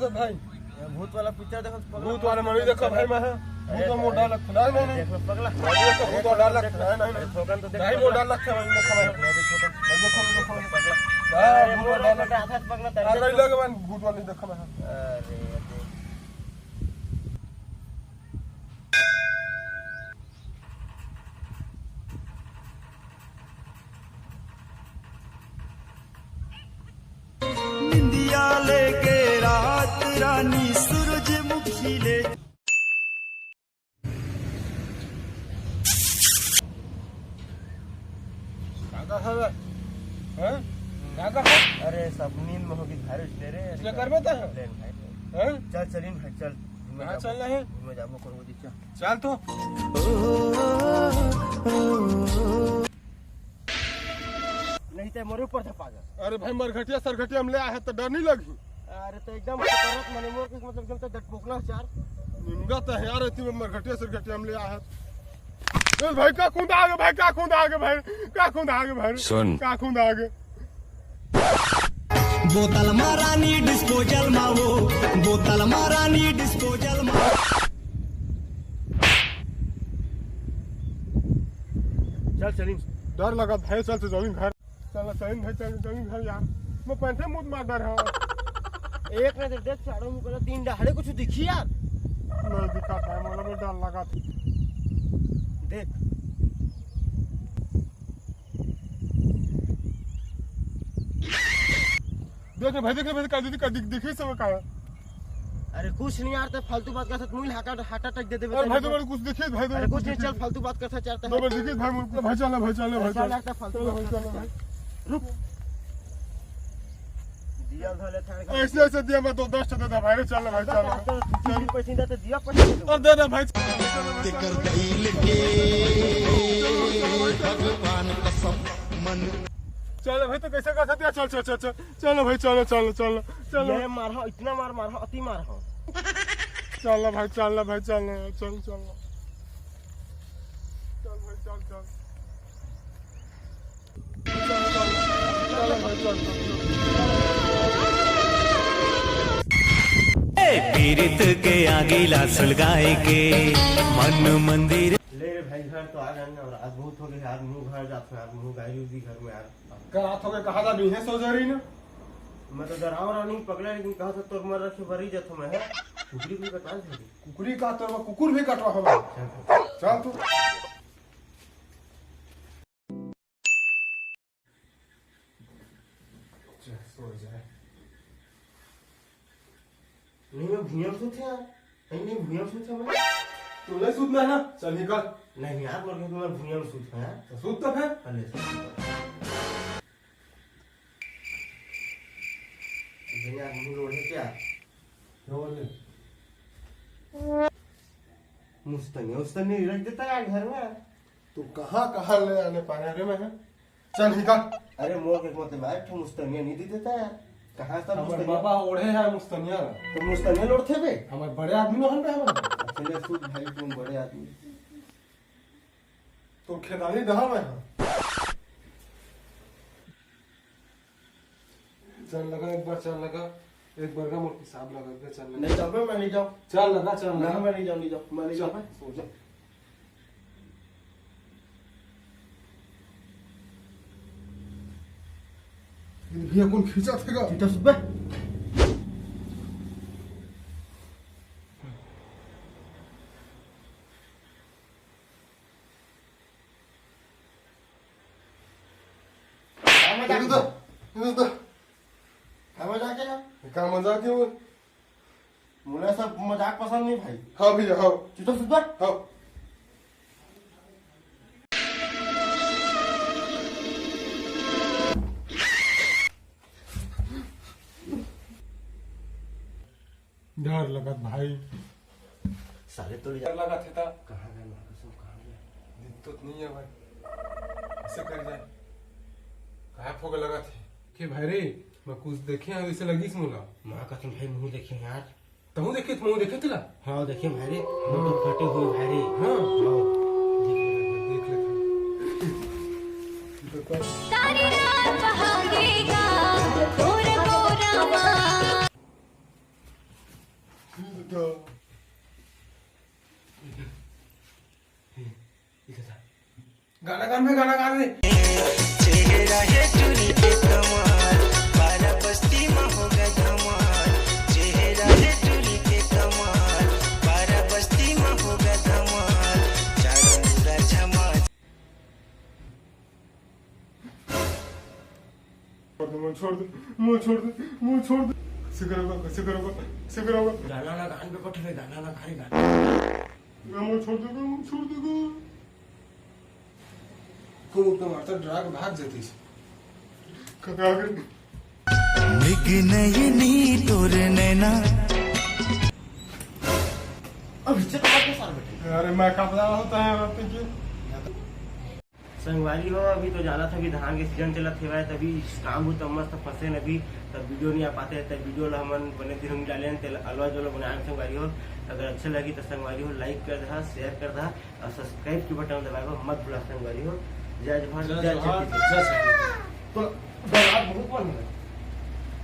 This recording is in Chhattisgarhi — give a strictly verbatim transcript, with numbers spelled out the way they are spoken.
भाई, भूत वाला पिक्चर देखो, भूत वाला मन देखो भाई, मैं भूत वाला मोर डर लगथे। नहीं, नहीं, नहीं। देख लो पगला। देखो, भूत वाला डर लगथे। नहीं, नहीं, नहीं। थोकन तो देख नहीं, मोर डर लगथे, मैं नहीं देखो भाई। नहीं, देखो, देखो, देखो। पगला। हाँ, अरे, भूत मोर वाला डर डर लगथे। हाथ पगला, अरे, डर नहीं लगे, मैं भूत वाला नहीं देखो मैं। अरे, देख। निंदिया लेके रात रानी सूरजमुखी ले। का का हवे? हैं? का का हवे? अरे, सब नींद में होगी, virus ले रे। इसलिए करबे त? ले भाई। हैं? चल, चलिन भाई, चल। कहाँ चलना है? घूमे जाबो, कोनो दिक्कत। चल तो। नहीं तो मोरे ऊपर धपा जा। अरे भाई, मरघटिया सरघटिया में ले आए हैं तो डर नहीं लगी? अरे तो एकदम खतरनाक मने मोर के मतलब एकदम तो डटपोकला चार। निमगा तो है यार, इतनी मरघटिया सरघटिया में ले आए हैं। ए भाई, का खुंदा आगे भाई, का खुंदा आगे भाई, का खुंदा आगे भाई, सुन। का खुंदा आगे। बोतल मा रानी डिस्पोजल मा वो, बोतल मा रानी डिस्पोजल मा। चल चलिन। डर लगा भाई, चल तो चलिन घर। चल चलिन भाई, चल चलिन घर यार। मैं पैंठे मुंह मार डर है। एक ना देख, चारों मुंह कर तीन डहाड़े कुछ दिखी यार। नहीं दिखा भाई, मोला भी डर लगा। देख। देख रे भाई, देख रे भाई, का दीदी का दिख, दिखी सब का। अरे कुछ नहीं यार, तो फालतू बात करत मुइल हाका हार्ट अटैक दे देबे अरे तेरे भाई, को। तुम्हारे कुछ दिखी भाई, अरे तुम्हारे कुछ कुछ नहीं, दिखी। चल फालतू बात करत चाहता है। तुम्हारे दिखी भाई, मुझे भाई चल ना भाई, चल ना भाई, चल चल। ना, तो फालतू चल बात भाई, चल करत ना है। भाई। रुक। दिया धले थाने का। ऐसे, ऐसे दिया मैं तो दस दे दे भाई, चल ना भाई, चल ना। तो तीन पैसे दे तो दिया पैसे दे दो। और दे दे भाई, चल ना भाई, चल ना भाई, चल ना भाई। तेकर दिल के भगवान कसम मन। चल ना भाई, तो कैसे कर सकते हैं? चल, चल, चल, चल। चल ना भाई, चल ना, चल ना, चल ना, चल ना। ये मार हो, इतना मार, मार हो, अति मार हो। चल ना भाई, चल ना भाई, चल ना, चल, चल ना। चल भाई, चल, चल। चल, चल, चल ना भाई, चल, चल, चल। ए, पीरित के आगी ला सुलगाए के मन मंदिर। ले रे भाई, घर तो आ गए ना, रात बहुत हो गई यार, मुंह घर जात हूँ यार, मुंह गाय उदी घर में यार। का रात हो गए, कहा था बिहे सो जा रही ना? मैं तो डराव रहा नहीं पगला, लेकिन कहा था तोर मर रखे बरी जात हूँ मैं, है? कुकरी भी कटा दे। कुकरी का तोर कुकुर भी कटवा हमारा। चल, चल। चल तू। चल, सो जाए। नहीं, मैं भुइयां में सोते यार। नहीं, नहीं, भुइयां में सोते मैं। तू ले सूत ना है, चल निकल। नहीं यार, बोल के मैं भुइयां में सोते यार। तो सूत तो फिर। अरे, सूत। भैया, मुंह लोड़े क्या? लोड़े। मुस्तनी, उस्तनी रख देता यार घर में। तू कहाँ, कहाँ ले आने पाने रे मैं? चल निकल। अरे मोर के मत मार, तू मुस्तनिया नहीं दे देता यार। कहाँ से हमर मुस्तनिया? बाबा ओढ़े है मुस्तनिया। तो मुस्तनिया लोड़थे बे? हमर बड़े आदमी नो हन बे हमर। अच्छा, ले सूत भाई, तुम बड़े आदमी। तो खेदानी डहा मैं हाँ। चल लगा एक बार, चल लगा एक बार का मोर पेशाब लगा के चल लगा। नहीं जाऊँ मैं, नहीं जाऊँ। चल लगा, चल ना, लगा। मैं नहीं जाऊँ, नहीं जाऊँ, मैं नहीं जाऊँ, मैं सो जाऊँ। ये भैया कौन खींचा थे का? चुपचाप सुबह। इधर, इधर। का मजाक है यार? का मजाक है वो? मुला सब मजाक पसंद नहीं भाई। हाँ भैया, हाँ। चुपचाप सुबह। हाँ। डर लगत भाई। साले तो डर लगत हे ता। कहाँ गए माँ कसम, कहाँ गए? दिखत तो नहीं है भाई। ऐसे कर जाए। कहाँ फोग लगत हे? के भाई रे, मैं कुछ देखे हूँ, ऐसे लगिस मोला। माँ कसम भाई, मुँह देखे यार। तहूँ देखे, मुँह देखे तेला? हाँ, देखे भाई रे, मुँह तो फटे हुए भाई रे। हाँ। हाँ। देख ले, देख ले। सारी रात बहाएगा, तोर गोरावा। गाना गा, मैं गाना गा रहे। छोड़ दे, मुझे छोड़ दे, मुझे छोड़ दे, मुझे छोड़ दे। सिकरवा, सिकरवा, सिकरवा। गाना ना गान पे कट रे, गाना ना गान, गाना। मुझे छोड़ दे, मुझे छोड़ दे। को मुक्का मारता, डरा के भाग जाती। कका अगर मृग नयनी तोर नैना। अभी चल, आके सार बैठे। अरे, मैं कपड़ा होता है, मैं पीछे। संगवारी हो, अभी तो जानत हव, अभी धान के सीजन चलत हेवय, तभी काम हो तो मस्त फंसे न अभी, तब वीडियो नहीं आ पाते, तब वीडियो ला हमन बने दिन हम डालेन, तेल अलवा जोला बनाएन संगवारी हो। अगर अच्छा लगी तो संगवारी हो, लाइक कर दहा, शेयर कर दहा और सब्सक्राइब के बटन दबाए बर मत भूला संगवारी हो। जय जोहार, जय जय जोहार, छत्तीसगढ़। जय छत्तीसगढ़। तो बरात बहुत बन है।